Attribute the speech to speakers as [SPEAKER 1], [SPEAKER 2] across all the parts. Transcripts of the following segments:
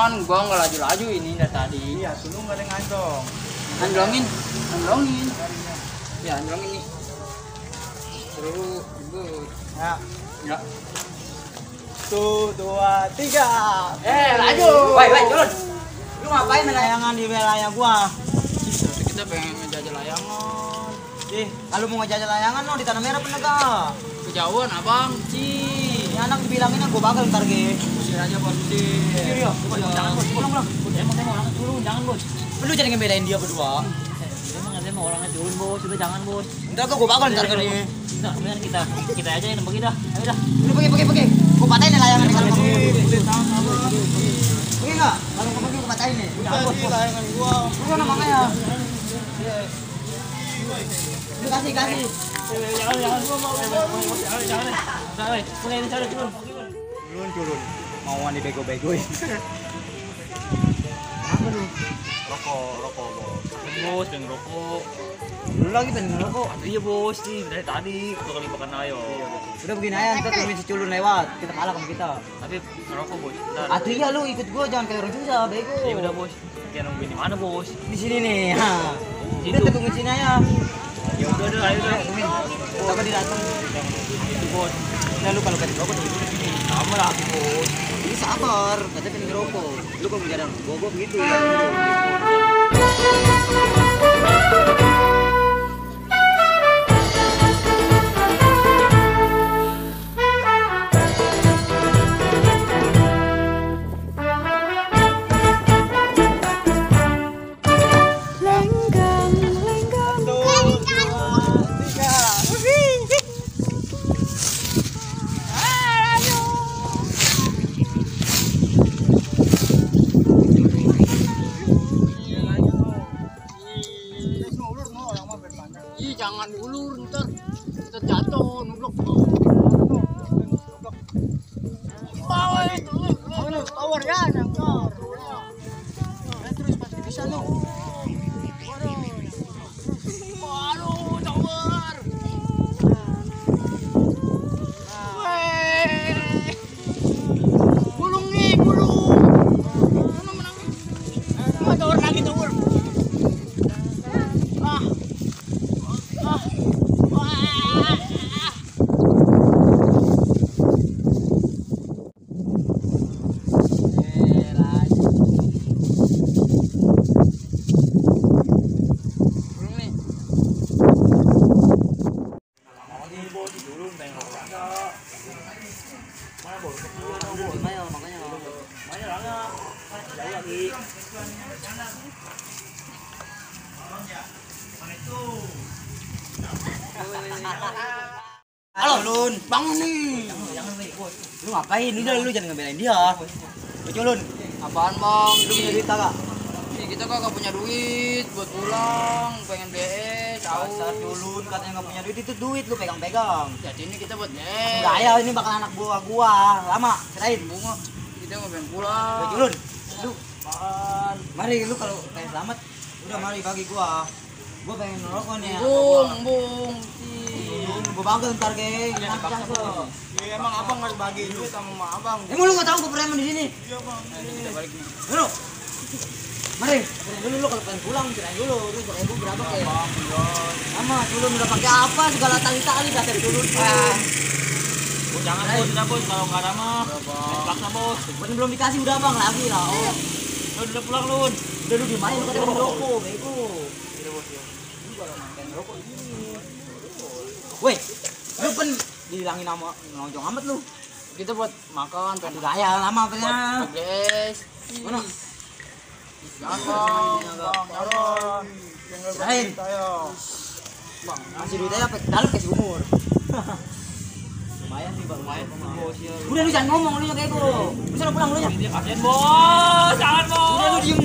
[SPEAKER 1] kan gua nggak laju-laju ini dari tadi.
[SPEAKER 2] Iya, dulu nggak ada ngandong.
[SPEAKER 1] Androngin. Ya androngin nih. Terus ribut.
[SPEAKER 2] Ya.
[SPEAKER 1] Ya.
[SPEAKER 2] 1, 2, 3.
[SPEAKER 1] Laju.
[SPEAKER 3] Woi, turun. Lu ngapain main layangan di wilayah gua?
[SPEAKER 1] Kita pengen ngejajah layangan.
[SPEAKER 3] Kalau mau ngejajah layangan lo di Tanah Merah penegak.
[SPEAKER 1] Kejauhan abang,
[SPEAKER 3] Ini anak dibilangin aku bakal ntar ge.
[SPEAKER 1] usir aja bos, usir.
[SPEAKER 3] Iya, jangan bos, pulang.
[SPEAKER 4] Emang orangnya turun, jangan bos.
[SPEAKER 3] Lu jadi ngebelain dia berdua.
[SPEAKER 4] Emang orangnya turun bos, udah jangan bos.
[SPEAKER 3] Ntar gua bakal ntar ge.
[SPEAKER 4] Nah, kemudian kita aja yang nembak kita. Ayo dah.
[SPEAKER 3] Lu pergi. Gua patahin nih layangan kalau kamu. Pergi enggak? Kalau kamu pergi gua patahin nih.
[SPEAKER 2] Udah sih layangan gua.
[SPEAKER 3] Lu kan makanya. Lu kasih.
[SPEAKER 4] Jangan. Jangan. Mulai ini cari turun.
[SPEAKER 2] Turun.
[SPEAKER 3] Mauan dibego-begoin.
[SPEAKER 2] Apa lu? Rokok, bos.
[SPEAKER 4] Bos, pengen rokok.
[SPEAKER 3] Lu lagi pengen ngerokok.
[SPEAKER 4] Iya bos, nih dari tadi udah kali makan ayo.
[SPEAKER 3] Udah begini aja, ntar tungguin si culun lewat. Kita kalah sama kita.
[SPEAKER 4] Tapi ngerokok bos. Bentar.
[SPEAKER 3] Atuh iya lu ikut gua jangan kayak orang susah, bego.
[SPEAKER 4] Ya udah bos. Kita nungguin di mana bos?
[SPEAKER 3] Di sini nih. Ha.
[SPEAKER 4] Situ.
[SPEAKER 3] Udah tungguin sini aja.
[SPEAKER 4] Ya udah ayo dah.
[SPEAKER 3] Tungguin. Coba didatang.
[SPEAKER 4] Itu bos.
[SPEAKER 3] Nah lu kalau pengen ngerokok di sini.
[SPEAKER 4] Sama lah bos.
[SPEAKER 3] Ini sabar, katanya pengen ngerokok. Lu kalau menjadi gua begitu.
[SPEAKER 1] Ih, jangan ulur ntar jatuh nubruk.
[SPEAKER 2] Tower ya, nangkor. Terus pasti bisa lu.
[SPEAKER 1] Waduh, tower. Gulung nih, gulung. Menang. Tower lagi tower.
[SPEAKER 3] Halo Lun, bangun nih. Lu ngapain? Lu jangan ngebelain dia. Culun,
[SPEAKER 1] Apaan bang?
[SPEAKER 3] lu punya duit kagak?
[SPEAKER 1] Nih kita kagak punya duit buat pulang, pengen BS,
[SPEAKER 3] Dasar Culun katanya nggak punya duit, itu duit lu pegang-pegang.
[SPEAKER 1] Jadi ini kita buat BS.
[SPEAKER 3] Enggak ya, ini bakal anak buah gua. Lama, serahin.
[SPEAKER 1] Bunga, kita mau pengen pulang.
[SPEAKER 3] Culun, lu mari lu kalau pengen selamat, udah mari bagi gua. Gua pengen ngerokok nih.
[SPEAKER 1] Bung.
[SPEAKER 3] Gua bangga ntar geng.
[SPEAKER 2] Iya, emang abang harus bagi duit sama abang.
[SPEAKER 3] Emang lu nggak tahu gua preman di sini?
[SPEAKER 2] Iya, bang.
[SPEAKER 1] Kita balik nih.
[SPEAKER 3] Dulu. Mari, dulu lu kalau pengen pulang kirain dulu, lu kirain gua berapa kayak? Sama, Culun udah pakai apa segala tali-tali dasar Culun.
[SPEAKER 4] Bos jangan bos, udah bos kalau nggak ada mah. Paksa bos.
[SPEAKER 3] Belum dikasih udah bang lagi lah. Oh,
[SPEAKER 4] Udah pulang Lun.
[SPEAKER 3] udah lu dimain lu katanya ngerokok, bego.
[SPEAKER 4] Iya bos.
[SPEAKER 3] Woi, lu kan dihilangin nama ngelonjong amat lu.
[SPEAKER 1] Kita buat makan, pengen
[SPEAKER 3] Gaya lama apanya?
[SPEAKER 1] BS.
[SPEAKER 3] Mana?
[SPEAKER 1] Jangan bang.
[SPEAKER 3] Serahin. Bang, ngasih duit aja dalam kasih umur. Lumayan sih bang, lumayan
[SPEAKER 4] Bos ya.
[SPEAKER 3] Udah lu jangan ngomong lu kayak gue. Bisa pulang lu nya.
[SPEAKER 4] Dia kasihan bos, jangan bos.
[SPEAKER 3] Udah lu diem.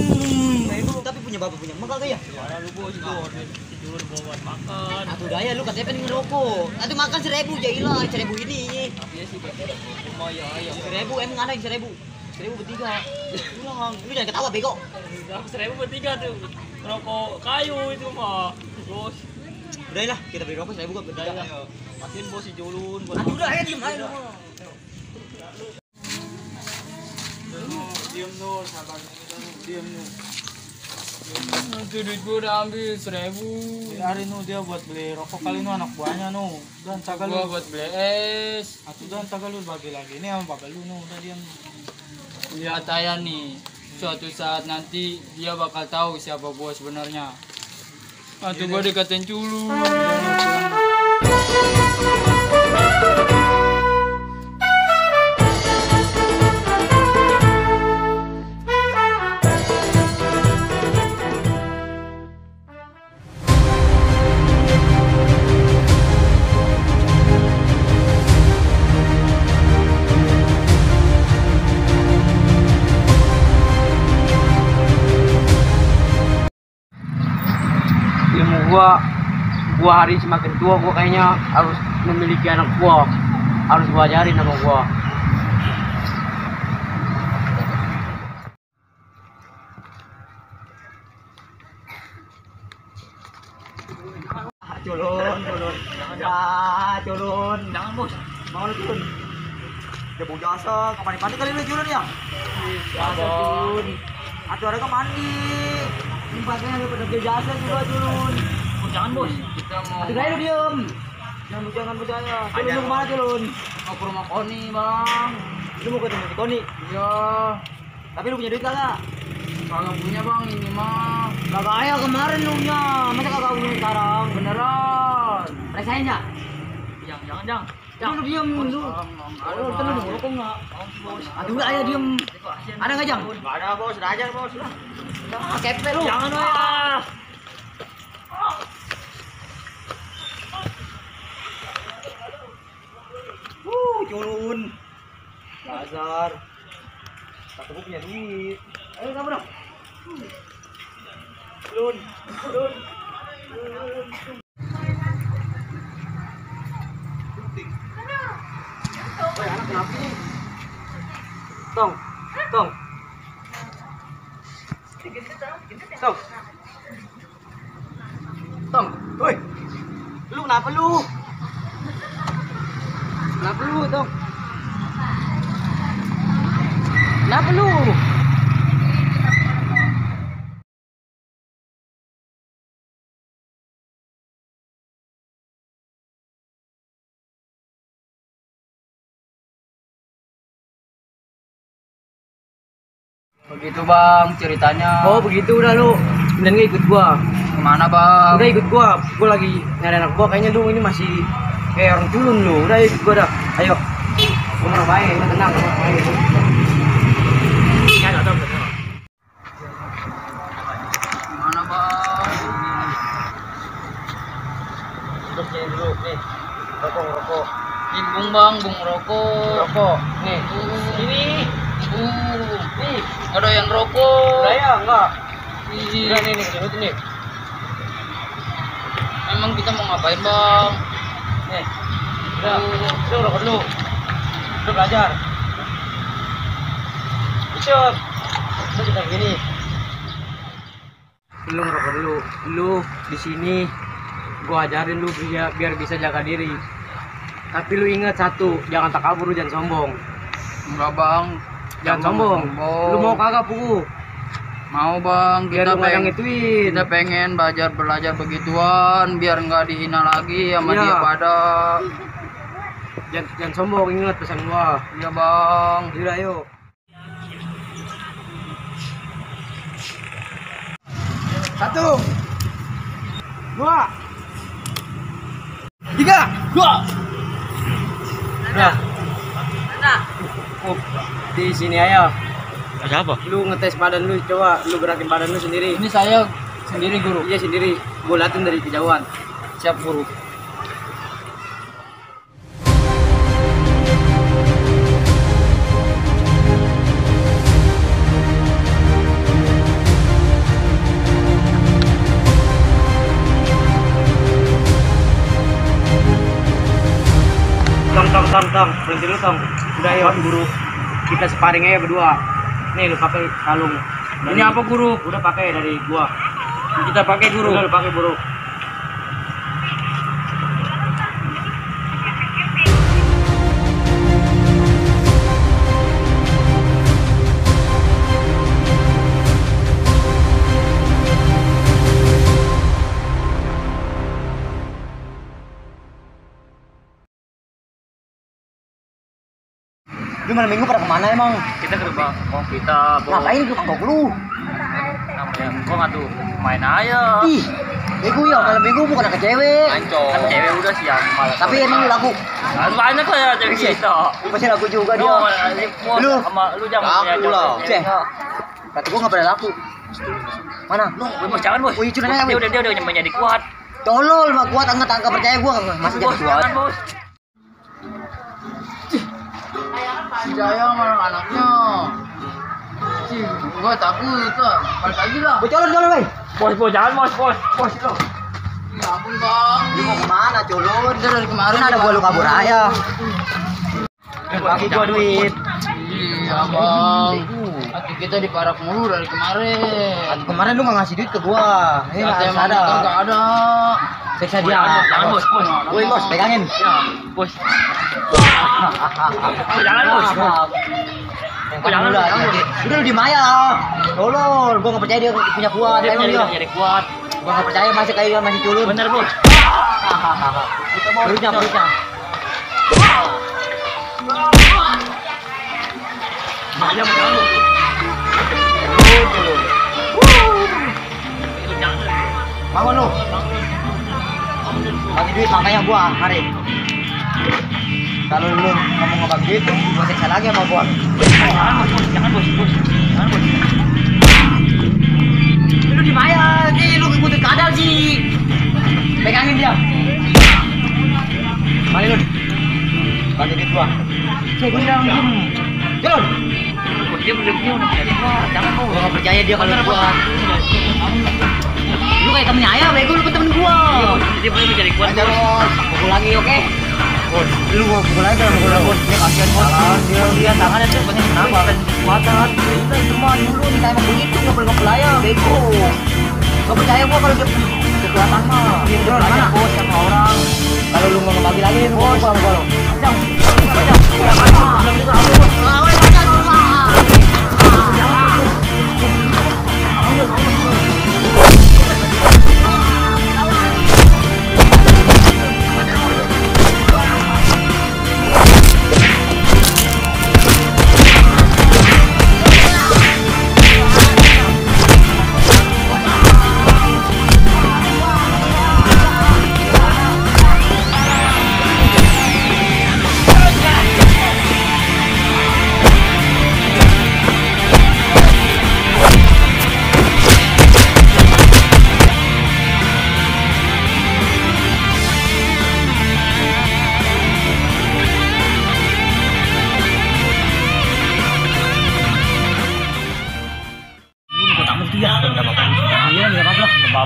[SPEAKER 3] Bego, tapi punya bapak punya emak kagak ya?
[SPEAKER 4] Mana lu bos itu? Turun buat makan.
[SPEAKER 3] Atuh daya lu katanya pengen ngerokok. Atuh makan 1.000 jailah 1.000 ini.
[SPEAKER 4] Tapi ya sih rumah ya ayo.
[SPEAKER 3] 1.000 emang ada yang 1.000. 1.000 bertiga. Pulang, lu jangan ketawa bego.
[SPEAKER 4] 1.000 bertiga tuh. Rokok kayu itu mah. Bos.
[SPEAKER 3] Udah lah, kita beli rokok 1.000 gua bertiga.
[SPEAKER 4] Kasihin bos si Julun buat
[SPEAKER 3] Aduh udah ayo diem aja lu.
[SPEAKER 1] diam nu, sabar diam nu.
[SPEAKER 2] Itu duit gua udah ambil 1.000.
[SPEAKER 1] Hari nu dia buat beli rokok kali nu anak buahnya nu. Dan
[SPEAKER 2] Gua
[SPEAKER 1] tagalu.
[SPEAKER 2] buat beli es.
[SPEAKER 1] Atuh dan tagalu bagi lagi. Ini sama pagalu nu udah diam.
[SPEAKER 2] Lihat aja nih, suatu saat nanti dia bakal tahu siapa gua sebenarnya. Atau gua dikatain culun.
[SPEAKER 3] Ilmu gua hari semakin tua, gua kayaknya harus memiliki anak gua, harus gua ajarin sama gua. Culun, culun.
[SPEAKER 4] Jangan bos.
[SPEAKER 3] Mau lu culun? Dia bau jasa, kapan mandi kali lu culun ya? Jasa culun. Atuh ada mandi. Tempatnya ada pada jasa juga culun.
[SPEAKER 4] Jangan bos.
[SPEAKER 2] Kita mau
[SPEAKER 3] Aduh, lu diem. Jangan percaya. Culun lu kemana culun?
[SPEAKER 2] mau ke rumah Koni, Bang.
[SPEAKER 3] Lu mau ketemu si Koni?
[SPEAKER 2] Iya.
[SPEAKER 3] Tapi lu punya duit kagak?
[SPEAKER 2] Kagak punya, Bang, ini mah.
[SPEAKER 3] Kagak ayah kemarin lu nya. Masa kagak punya sekarang?
[SPEAKER 2] Beneran.
[SPEAKER 3] Rasain ya?
[SPEAKER 4] Jangan.
[SPEAKER 3] Lu diem lu.
[SPEAKER 2] Ada,
[SPEAKER 3] Lu tenang
[SPEAKER 2] Bang.
[SPEAKER 3] dulu kok enggak? Aduh, ayah diem. Ada enggak, Jang?
[SPEAKER 1] Enggak ada bos, udah aja bos lah.
[SPEAKER 3] Kepe lu.
[SPEAKER 4] Jangan ya.
[SPEAKER 3] Culun. Dasar. Tapi gua punya duit. Ayo kamu dong. Culun. Woi, anak kenapa nih? Tong. Tong, woi. Lu kenapa lu? Kenapa lu, Tong? Kenapa lu?
[SPEAKER 2] Begitu, Bang, ceritanya.
[SPEAKER 3] Oh, begitu udah lu. Dan gak ikut gua.
[SPEAKER 2] Kemana, Bang?
[SPEAKER 3] Udah ikut gua. Gua lagi nyari anak gua. Kayaknya lu ini masih kayak orang culun lu. Udah ikut gua dah. Ayo. Gua mau baik, lu tenang.
[SPEAKER 2] Kemana, Bang?
[SPEAKER 3] Duduk sini dulu. Nih. Rokok.
[SPEAKER 2] Nih, Bang, bung rokok.
[SPEAKER 3] Rokok. Nih.
[SPEAKER 2] Ini.
[SPEAKER 3] Nih.
[SPEAKER 2] Ada yang rokok.
[SPEAKER 3] Udah ya, enggak.
[SPEAKER 2] Ih,
[SPEAKER 3] Udah nih, nih. Nih.
[SPEAKER 2] Emang kita mau ngapain, Bang?
[SPEAKER 3] Nih. Udah. Udah rokok dulu. Udah belajar. Icuk. Lu kita gini. Lu ngerokok dulu. Lu di sini gua ajarin lu biar bisa jaga diri. Tapi lu ingat satu, jangan takabur, jangan sombong.
[SPEAKER 2] Enggak, Bang.
[SPEAKER 3] Jangan sombong. Lu mau kagak puku?
[SPEAKER 2] Mau, Bang.
[SPEAKER 3] Biar lu nggak ngituin.
[SPEAKER 2] Kita pengen belajar begituan biar nggak dihina lagi sama
[SPEAKER 3] Iya.
[SPEAKER 2] dia pada.
[SPEAKER 3] Jangan sombong, ingat pesan gua.
[SPEAKER 2] Iya, Bang.
[SPEAKER 3] Yaudah, ayo. Satu, dua, tiga. Udah. Di sini ayo.
[SPEAKER 4] Ada apa?
[SPEAKER 3] Lu ngetes badan lu, coba lu gerakin badan lu sendiri.
[SPEAKER 2] Ini saya sendiri, Guru.
[SPEAKER 3] Iya sendiri. Gua liatin dari kejauhan.
[SPEAKER 2] Siap, Guru.
[SPEAKER 3] Tong, berhenti dulu Tong. Udah ayo Guru. Kita sparring aja berdua. Nih lu pakai kalung.
[SPEAKER 2] Ini apa, Guru?
[SPEAKER 3] Udah pakai dari gua.
[SPEAKER 2] Kita pakai, Guru.
[SPEAKER 3] Udah lu pakai Guru. malam minggu pada kemana emang?
[SPEAKER 4] Kita ke rumah kong kita, bos.
[SPEAKER 3] Ngapain ke kangkok lu?
[SPEAKER 4] Namanya kong atuh main aja.
[SPEAKER 3] Ih, bego ya malam minggu bukan ke cewek.
[SPEAKER 4] Kan cewek udah siang malam.
[SPEAKER 3] Tapi emang lu laku.
[SPEAKER 4] Banyak lah ya cewek kita.
[SPEAKER 3] Pasti laku juga dia.
[SPEAKER 4] Lu sama lu jangan punya cewek.
[SPEAKER 3] Kata gua nggak pernah laku. Mana?
[SPEAKER 4] Bos jangan bos.
[SPEAKER 3] Wih, curang aja,
[SPEAKER 4] Dia udah menjadi kuat.
[SPEAKER 3] Tolol mah kuat angkat percaya gua masih jadi
[SPEAKER 4] Bos
[SPEAKER 3] kuat.
[SPEAKER 4] jangan bos.
[SPEAKER 2] Si Jaya sama anaknya. Si gua takut tuh. Balik lagi lah.
[SPEAKER 3] Gua colon weh.
[SPEAKER 4] Bos jangan bos lo.
[SPEAKER 2] Ya ampun bang.
[SPEAKER 3] Lu mau kemana colon?
[SPEAKER 2] Udah dari kemarin
[SPEAKER 3] Ada gua lu kabur aja. Bagi gua duit.
[SPEAKER 2] Iya bang. Hati kita diparak mulu dari kemarin.
[SPEAKER 3] Kemarin lu nggak ngasih duit ke gua. Ini
[SPEAKER 2] Kata
[SPEAKER 3] nggak
[SPEAKER 2] emang
[SPEAKER 3] ada.
[SPEAKER 2] nggak ada.
[SPEAKER 3] Siksa dia.
[SPEAKER 4] Jangan bos.
[SPEAKER 3] Woi bos, pegangin.
[SPEAKER 4] Ya bos. Jangan bos.
[SPEAKER 3] Jangan udah lu di Maya. Tolol, gua nggak percaya dia punya kuat.
[SPEAKER 4] Dia
[SPEAKER 3] Emang dia.
[SPEAKER 4] jadi kuat.
[SPEAKER 3] Gua nggak percaya masih kayak masih culun.
[SPEAKER 4] Bener bos.
[SPEAKER 3] Perutnya.
[SPEAKER 4] Jangan bos.
[SPEAKER 3] Bangun lu. Bagi duit makanya gua hari. Kalau lu ngomong ngebagi duit, gua siksa lagi sama gua.
[SPEAKER 4] Jangan bos.
[SPEAKER 3] Lu di Maya, lu ngikutin kadal sih. Pegangin dia. Mari lu. Bagi duit gua. Cek gua bilang diem. Jalan.
[SPEAKER 4] Dia udah menjadi kuat. Jangan bos.
[SPEAKER 3] Gua nggak percaya dia kalau kuat. Lu kayak temennya Ayah, bego lu ke temen gua.
[SPEAKER 4] Dia boleh menjadi kuat.
[SPEAKER 3] Ajar bos, pukul lagi oke? Lu mau pukul aja sama gua bos. Dia kasihan bos.
[SPEAKER 4] Dia tangannya tuh banyak kenapa? Kekuatan.
[SPEAKER 3] Udah cuma dulu kita emang begitu nggak boleh ngepel aja, bego. Gak percaya gua kalau dia kekuatan mah. Dia udah mana bos sama orang. Kalau lu mau ngebagi lagi, bos sama gua lo.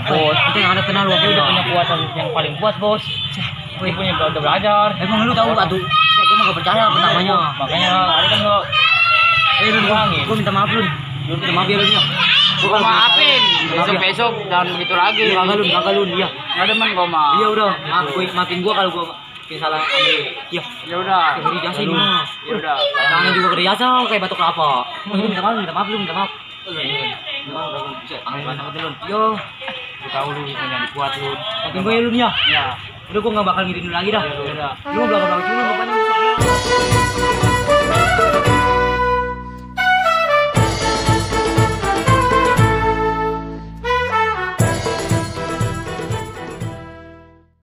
[SPEAKER 4] Bos, kita yang ada kenal lu, dia udah punya kuatan yang paling kuat bos. Dia punya udah belajar.
[SPEAKER 3] Emang lu tahu atuh? Ya gua mah gak percaya pertamanya.
[SPEAKER 4] Makanya ada kan lo.
[SPEAKER 3] Gua minta maaf lu. Minta maaf ya lu.
[SPEAKER 2] Gua maafin. Besok jangan begitu lagi.
[SPEAKER 3] Kagak lu dia.
[SPEAKER 2] Nggak demen gua mah.
[SPEAKER 3] Iya udah, maafin gua kalau gua salah sama lu. Iya.
[SPEAKER 2] Ya udah.
[SPEAKER 3] Dari jasa ini.
[SPEAKER 2] Ya udah.
[SPEAKER 3] Tangan juga dari jasa kayak batuk kelapa. Minta maaf lu, minta maaf. Yo,
[SPEAKER 2] Gua tahu lu punya kuat lu.
[SPEAKER 3] maafin gua ya lu nya.
[SPEAKER 2] Ya.
[SPEAKER 3] Udah gua nggak bakal ngirim lu lagi dah.
[SPEAKER 2] Udah.
[SPEAKER 3] Lu belakang-belakang lu